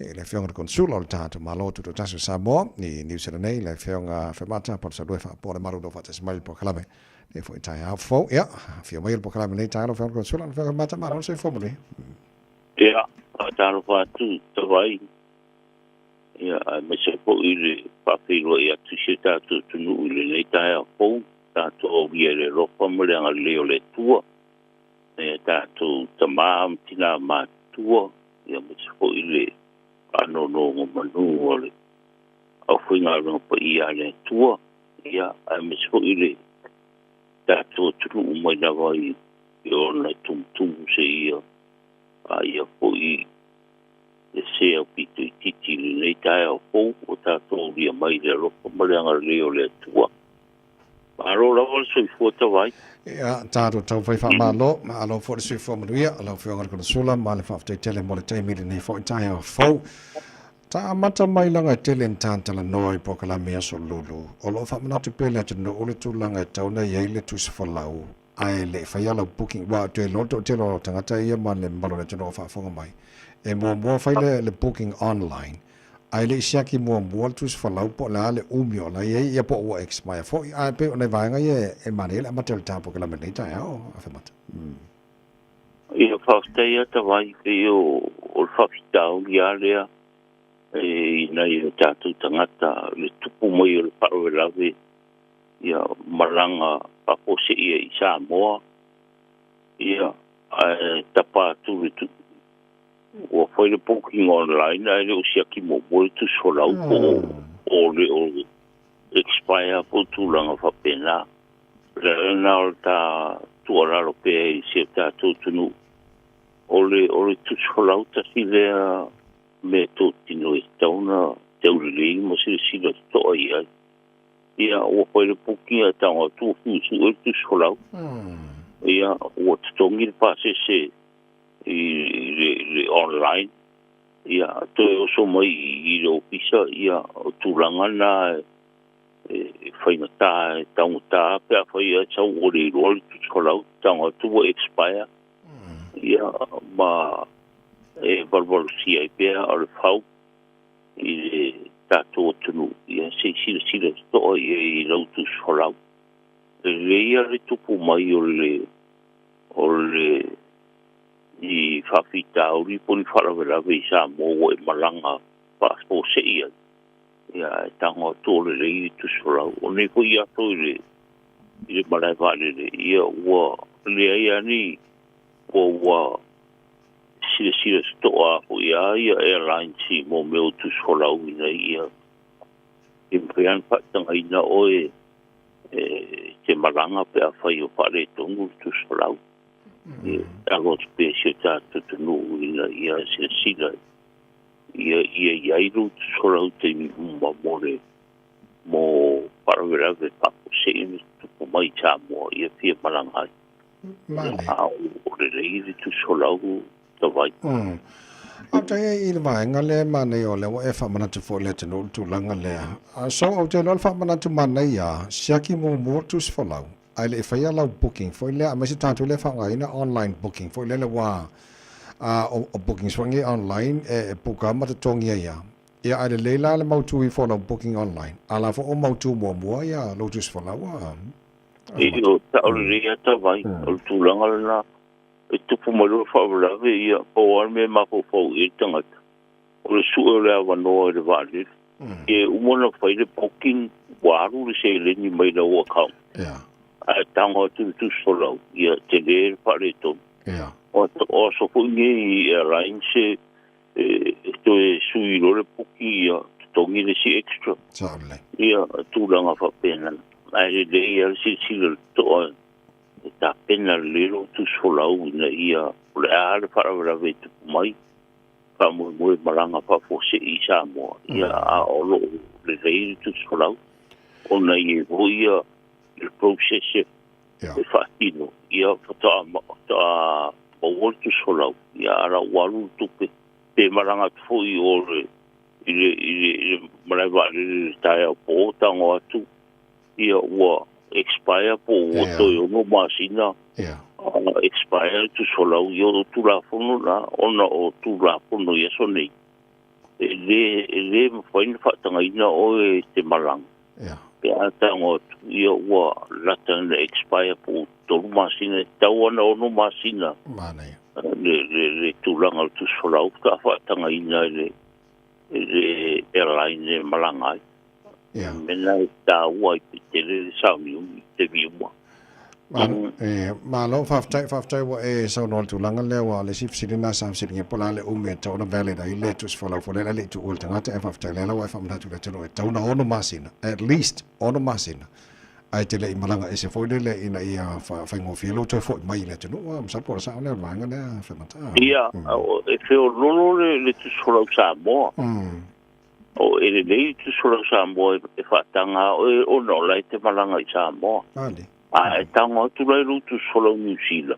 I le Afioga i le Konesula o le tatou Malo Tutoatasi o Samoa i Niu Sila nei, le Afioga Afemata Palusalue Faapoa Lemalu o faatasi mai le polokalame nei foi taeao fou. Ia, afio mai le polokalame nei taeao, lau Afioga i le Konesula, lau Afioga Afemata, malo le soifua manuia. Ia, faatalofa atu Tavai, ia, aemaise foi le faafeiloai atu i si o tatou atunuu i lenei taeao fou, tatou aulia i le alofa ma le agalelei o le Atua. Ia tatou tamā ma tinā matutua, ia aemaise foi le faanonogamanu o le aufaigaluega paia a le Atua, ia aemaise foi le tatou atunuu mai lava i ona tumutumu seia paia foi le se aupito itiiti i lenei taeao fou ua tatou aulia mai i le alofa ma le agalelei o le Atua. Malo lava le soifua Tavai. Ia, tatou taumafai faamalo, malo foi le soifua manuia, lau Afioga i le Konesula, ma le faafetai tele mo le taimi lenei foi taeao fou. Ta amata mai laga e tele ni talanoa i polokalame aso lulu, o lo o faamanatu pea le atunuu le tulaga e tatau ona i ai le tusi folau, ae le i faia lau booking, aua ou te iloa le toatele o tagata ia ma le mamalu o le atunuu o faafofoga mai, e muamua fai le booking online, ae le i siaki muamua le tusi folau po o le a le umi o la e i ai, ia po o ua expire foi, ae pei o nai vaega ia e manaia le amata o le ta polokalame i lenei taeao, Afemata. Ia, faafetai lava Tavai, pei o le faafitauli lava lea i nai o tatou tagata, le tupu mai o le faalavelave, ia malaga faafuaseia i Samoa, ia ae tapa atu le ua fai le booking online ae le o siaki muamua le tusi folau po o le o expire po o tulaga faapena. O le ala lena o le ta tuualalo pea i si o tatou atunuu, o le tusi folau tasi lea mea totino e tatau ona taulelei ma silasila totoa i ai. Ia, ua fai le booking ae tago atu ua fiu sue le tusi folau. Ia, ua totogi le pasese i le online, ia, toe oso mai i le ofisa, ia, o tulaga na e faigata, e taugata pe afai ae sau ua le iloa le tusi folau, tago atu ua expire. Ia, ma e valuvalusia ai pea o le fau i le tatou atunuu, ia se i silasila totoa i ai i lau tusi folau. E lelei lava le tupu mai o le i faafitauli po o ni faalavelave i Samoa ua e malaga faafuasei ai, ia e tago atu o lelei le tusi folau. O nei foi aso i le malae vaalele, ia ua leai lava ni ua silasila totoa foi lava ia airlines i mo mea o tusi folau ina ia e mafai ona faatagaina oe te malaga pe afai o faaletonu le tusi folau. E alo atu pea si o tatou atunuu ina ia silasila ia i ai lou tusi folau taimi uma mo le mo faalavelave faafuasei ona tutupu mai i Samoa ia fia malaga ai. A o lelei le tusi folau Tavai. Faafetai i le vaega lea manaia o lea ua e faamanatu foi i le atunuu le tulaga lea. So ou te iloa le faamanatu manaia, siaki muamua le tusi folau, ae le i faia lau booking foi lea, aemaise tatou lea e faaaogaina online booking foi lele ua o bookings foi nei online e buka ma totogi ai lava. Ia ae lelei la le mautu ifo o lau booking online, a la foi o mautu muamua ia lou tusi folau. O sao lelei lava Tavai, o le tulaga lena e tupu mai loa le faalavelave, ia po o a le mea e mafaufau i ai le tagata, o le sue o le avanoa i le vaalele. E uma ona fai le booking, ua alu le seleni mai lau account. Ae tago atu le tusi folau, ia tele le faaletonu. O aso foi nei i airlines e toe sui loa le booking, ia totogi le isi extra. Ia tulaga faapena. Ae lelei lava le silasila totoa e tapena lelei lou tusi folau ina ia o le a le faalavelave e tupu mai, faamoemoe malaga faafuasei i Samoa, ia a o loo lelei le tusi folau ona i ai foi ia le process e faatino, ia faatoa maua le tusi folau, ia a la ua alu le tupe pe malaga atu foi o le i le malae vaalele le taeao po tago atu, ia ua expire po ua toe 6 masina expire le tusi folau. Ia o Tulafono la ona o Tulafono i aso nei E lē mafai na faatagaina oe te malaga pe a tago atu ia ua lata na expire po 3 masina e tau ana 6 masina. Manaia. Le tulaga o le tusi folau faatoa faatagaina i le airline e malaga ai. Mena e tāua ai petele le sauniuni te viuma. E malo, faafetai, faafetai ua e saunoa le tulaga lea ua le isi fesili na sa fesiligia po o le a le umi e tatau ona valid ai le tusi folau foi lea le i tuua le tagata e faafetai lea la ua e faamanatu i le atunuu e tatau ona 6 masina, at least 6 masina ae te le i malaga ese foi lele ina ia faigofie lou toe fo'i mai i le atunuu a masalo po o le sao lea o le vaega lea Femata. Ia, e feololo le tusi folau Samoa. O e lelei le tusi folau Samoa e faataga oe ona o la e te malaga i Samoa. Ali. A e tago atu la i lou tusi folau Niu Sila,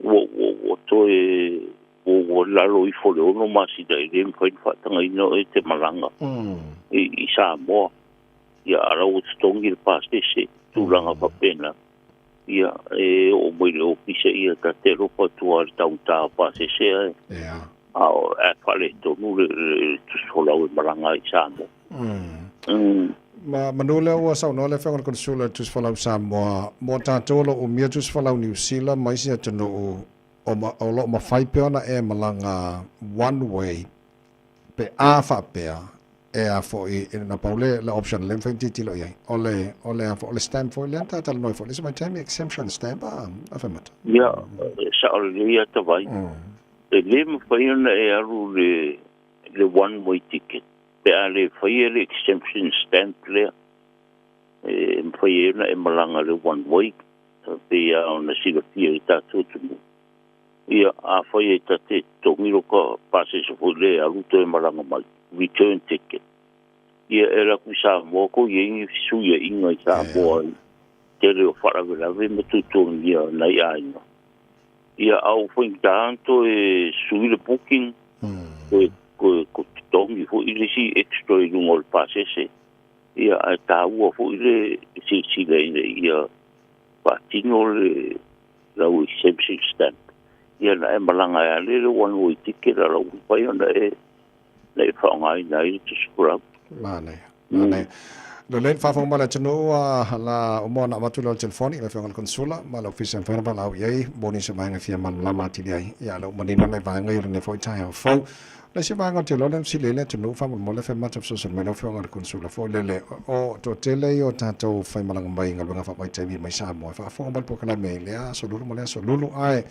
ua toe ua lalo ifo le 6 masina e lē mafai na faatagaina oe te malaga i Samoa. Ia ala ua totogi le pasese tulaga faapena. Ia e oo mai le ofisa ia ta te alofa atu a le taugata o pasese ae a o e faaletonu le tusi folau e malaga ai i Samoa. Ma manu lea ua saunoa le afioga i le Konesula i le tusi folau Samoa mo tatou o lo o umia tusi folau Niu Sila ma isi atunuu o loo mafai pea ona e malaga one way pe a faapea e a foi na pau le option le mafai ona tilotilo i ai o le a foi o le stamp foi lea na tatalanoa foi le isi vaitaimi, exemption stamp a Femata. Ia, e sao lelei atavai. E lē mafai ona e alu le one way ticket pe a le faia le exemption stamp lea e mafai ai ona e malaga le one way pe ia ona silafia i tatou atunuu. Ia afai e ta te totogi lo ka pasese foi le alu toe malaga mai, return ticket, ia e alu atu i Samoa ko iai ni fesuiaiga i Samoa i tele o faalavelave ma tutuagia nai aiga. Ia au faigata ona toe sui le booking, toe ko totogi foi le isi extra i luga o le pasese. Ia ae taua foi le silasila ina ia faatino le lau exemption stamp ia na e malaga ai le one way ticket a lau mafai ona e na e faaaogaina ai le tusi folau. Manaia, manaia. Lo le faafofoga mai le atunuu a la o moa na avatu lea o le telefoni i le afioga i le Konesula ma le ofisa e mafai ona valaau i ai mo nisi o vaega fia malamalama atili ai. Ia le ua manino nai vaega ia o lenei foi taeao fou. Le isi vaega o te iloa lea na fesili ai le atunuu faamolemole Femata fesoasoani mai lau afioga i le Konesula foi lele o toatele ia o tatou faimalaga mai i galuega faavaitaimi mai Samoa e faafofoga mai le polokalame i lea aso lulu ma lea aso lulu ae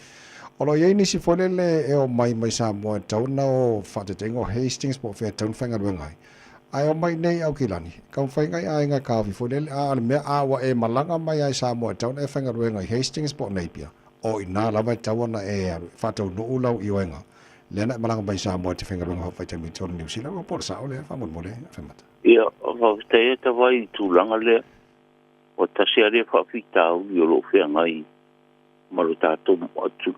o lo o i ai nisi foi lele e omai mai Samoa e tatau ona o faataitaiga o Hastings po o fea e tatau ona faigaluega ai. Ae omai nei i Aukilani, taumafai nai aiga e taofi foi lele a o le mea a ua e malaga mai ai Samoa e tatau ona e faigaluega i Hastings po o Napier. O i nā lava e tatau ona e alu e faataunuu lau ioega lea na e malaga mai Samoa e te faigaluega faavaitaimi i totonu o Niu Sila po o le sao lea faamolemole Femata. Ia, faafetai atavai i tulaga lea. Ua tasi a lea faafitauli o loo feagai ma lo tatou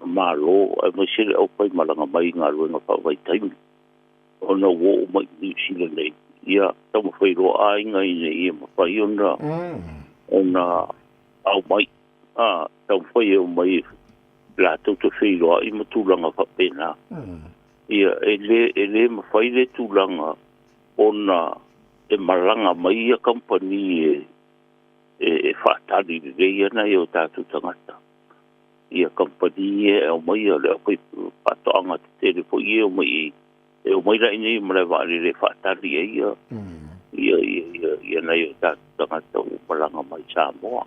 Malo aemaise le aufaimalaga mai i galuega faavaitaimi ona ua oo mai i Niu Sila nei. Ia taumafai loa aiga ina ia mafai ona aumai a taumafai e omai latou te feiloai ma tulaga faapena. Ia e lē mafai le tulaga ona e malaga mai ia kamupani e faatali lelei ana ia o tatou tagata. Ia kamupani e aumaia le aufai faatoaga tetele foi e omai e omai lainei ma le vaalele e faatali ai ia ia ia ia ia nai o tatou tagata ua malaga mai Samoa.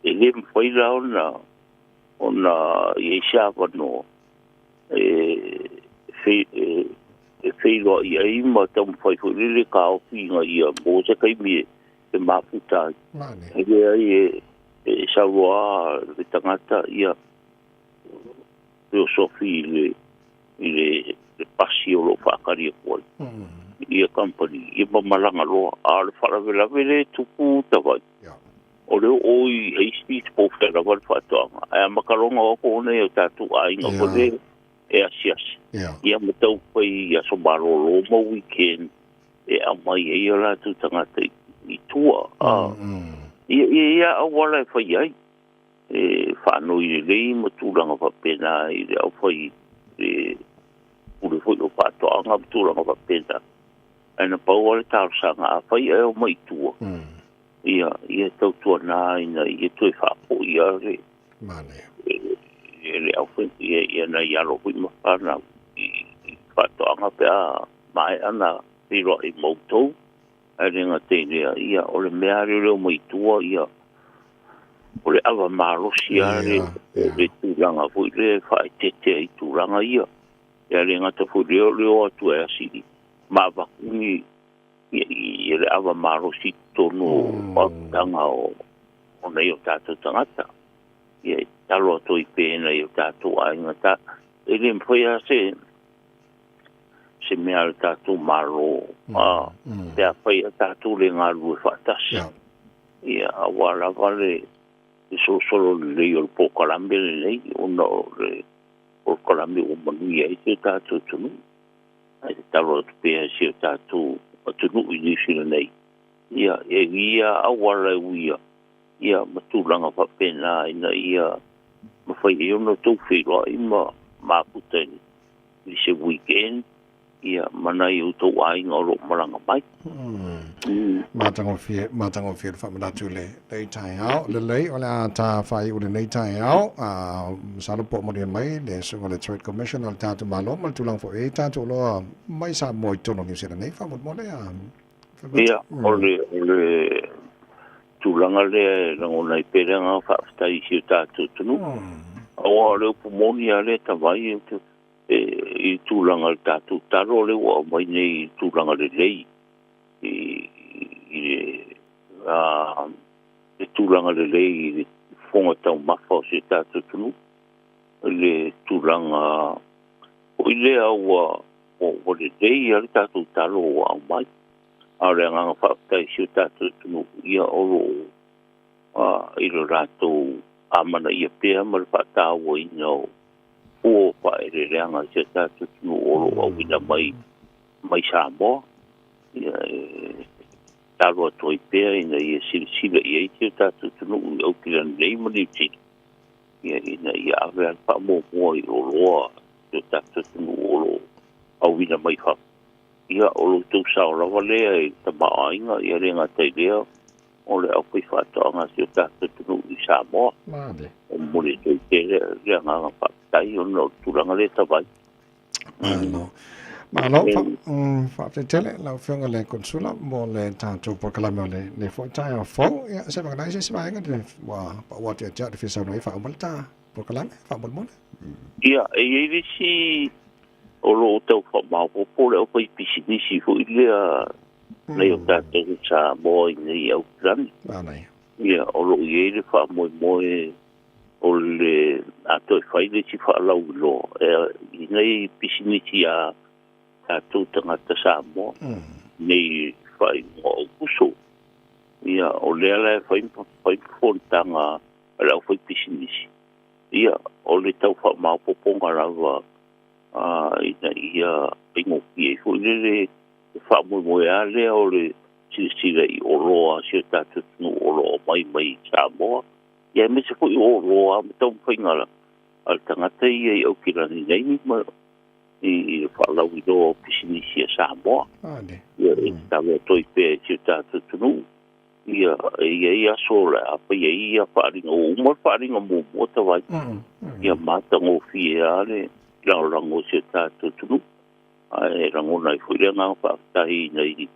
E lē mafai la ona i ai se avanoa e e feiloai ai ma taumafai foi lele taofi ina ia mo se taimi e mafuta ai. Manaia. E leai e sauloa le tagata ia feosofi i le pasi o loo faatali atu ai ia company ia ma malaga loa a o le faalavelave le tupu tavai o le oo i Hastings po o fea lava le faatoaga ae amataloga o atu ona ia o tatou aiga foi le e asiasi ia ma taumafai i aso malolo ma weekend e aumai ai o latou tagata i tua a ia auala e fai ai e faanoi lelei ma tulaga faapena i le aufai le pule foi o faatoaga ma tulaga faapena. Ae na pau le talosaga afai ae o mai i tua, ia ia tautuana ina ia toe faafoi a le le aufai ia nai alo foi ma fanau i faatoaga pe a maea na feiloai ma outou. Ae le gata i lea, ia o le mea lea o mai tua, ia o le ava malosi a le tulaga foi le faaeteete ai tulaga ia. Ia le gata foi lea o le o atu e asili ma avakuni ia le ava malosi totonu o apitaga o nai o tatou tagata. Ia e tatalo atu ai pea nai o tatou aiga ta e le mafai lava se mea a le tatou Malo pe afai a tatou le galulue faatasi. Ia aua lava le solosolo lelei o le polokalame lenei, ona o le polokalame ua manuia ai si o tatou atunuu. Ae tatalo atu pea si o tatou atunuu i Niu Sila nei, ia e uia auala e uia ia ma tulaga faapena ina ia mafai ai ona outou feiloai ma mafuta i se weekend, ia ma nai outou aiga o loo malaga mai. Matagofie, matagofie le faamanatu i lenei taeao. Lelei, o le a ta faaiu lenei taeao. Masalo po o manuia mai le susuga i le Trade Commissioner o le tatou Malo ma le tulaga foi e i ai tatou oloa mai Samoa i totonu o Niu Sila nei. Faamolemole a Ia, o le tulaga lea e lagona ai pea le agaga faafetai i si o tatou atunuu. Aua o le upu moni lava lea tavai i tulaga o le tatou talo lea ua aumai nei i tulaga lelei i le tulaga lelei i le fofoga taumafa o si o tatou atunuu. Le tulaga foi lea ua lelei lava le tatou talo ua aumai. A o le agaga faafetai i si o tatou atunuu, ia o loo i le latou amanaia pea ma le faatauaina o fua o faaeleeleaga i si o tatou atunuu o loo auina mai Samoa. Ia e tatalo atu ai pea ina ia silasila i ai si o tatou atunuu i Aukilani nei ma Niu Sila, ia ina ia ave a le faamuamua i oloa si o tatou atunuu o loo auina mai fafo. Ia o lo outou sao lava lea i le tamaoaiga, ia le gata i lea o le aufaifaatoaga si o tatou atunuu i Samoa. O momoli atu ai pea le agaga faafetai ona o le tulaga lea tavai. Malo. Malo, faafetai tele lau Afioga i le Konsula mo le tatou polokalame o lenei foi taeao fou. Ia, se vaega se isi vaega ua pau atu ia te au le fia saunoa ai faauma le ta polokalame faamolemole. Ia, e i ai le isi o loo tau faamaopoopo le aufaipisinisi foi lea nai o tatou Samoa i nei Aukilani. Ia, o loo i ai le faamoemoe o le a toe fai le isi faalauiloa i nei pisinisi a tatou tagata Samoa nei faaiuga o Aokuso. Ia, o lea la e fai fonotaga a le aufaipisinisi. Ia, o le tau faamaopoopoga lava ina ia faigofie ai foi le faamoemoe lea o le silasila i oloa a si o tatou atunuu o loo aumai mai Samoa. Ia aemaise foi o oloa ma taumafaiga a le tagata ia i Aukilani nei ma i le faalauiloa o pisinisi a Samoa. Ia e tatalo atu ai pea i si o tatou atunuu. Ia e i ai aso o le a fai ai ia faaaliga ua uma le faaaliga muamua tavai. Ia matagofie lava le lagolago o si o tatou atunuu. Ae lagona ai foi le agaga faafetai nai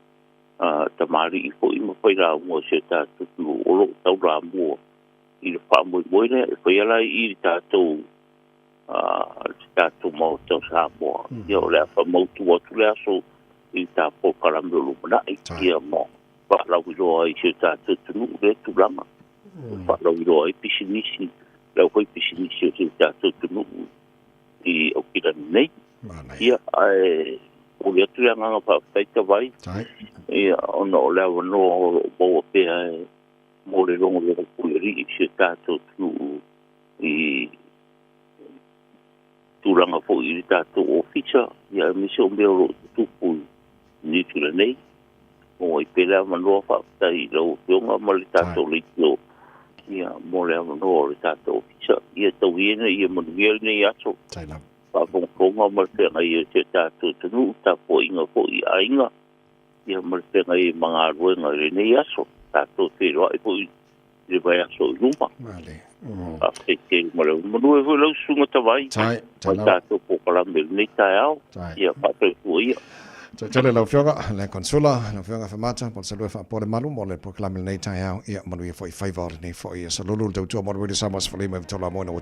tamalii foi ma failauga o si o tatou atunuu o loo taulamua i le faamoemoe lea e faia la i le tatou Maota o Samoa. Ia o le a faamautu atu le aso i le ta polokalame o lumanai, ia ma faalauiloa ai si o tatou atunuu lea tulaga. Faalauiloa ai pisinisi, le aufaipisinisi o si o tatou atunuu i Aukilani nei. Ia, ae momoli atu le agaga faafetai tavai, ia ona o le avanoa o loo maua pea e mo le logologo puialii i si o tatou atunuu i tulaga foi i le tatou ofisa, ia aemaise o mea o loo tutupu i Niu Sila nei. O ai pea le avanoa faafetai i lau Afioga ma le tatou leitio, ia mo le avanoa o le tatou ofisa. Ia tau ia ina ia manuia lenei aso. Soifoga ma le feagai ai o si o tatou atunuu, tapuaiga foi i aiga, ia ma le feagai ai ma galuega i lenei aso. Tatou feiloai foi i le vaiaso i luma. Faafetai tele ma le manuia foi lau susuga Tavai ma le tatou polokalame i lenei taeao. Ia faasoifua ia. Tai tele lau Afioga le Konsula, lau Afioga Famata, po o le Salua Faapoa le Malu mo le polokalame i lenei taeao. Ia manuia foi faiva o lenei foi aso lulu le tautua mo le Radio Samoa Sefulima i Vatola Moena.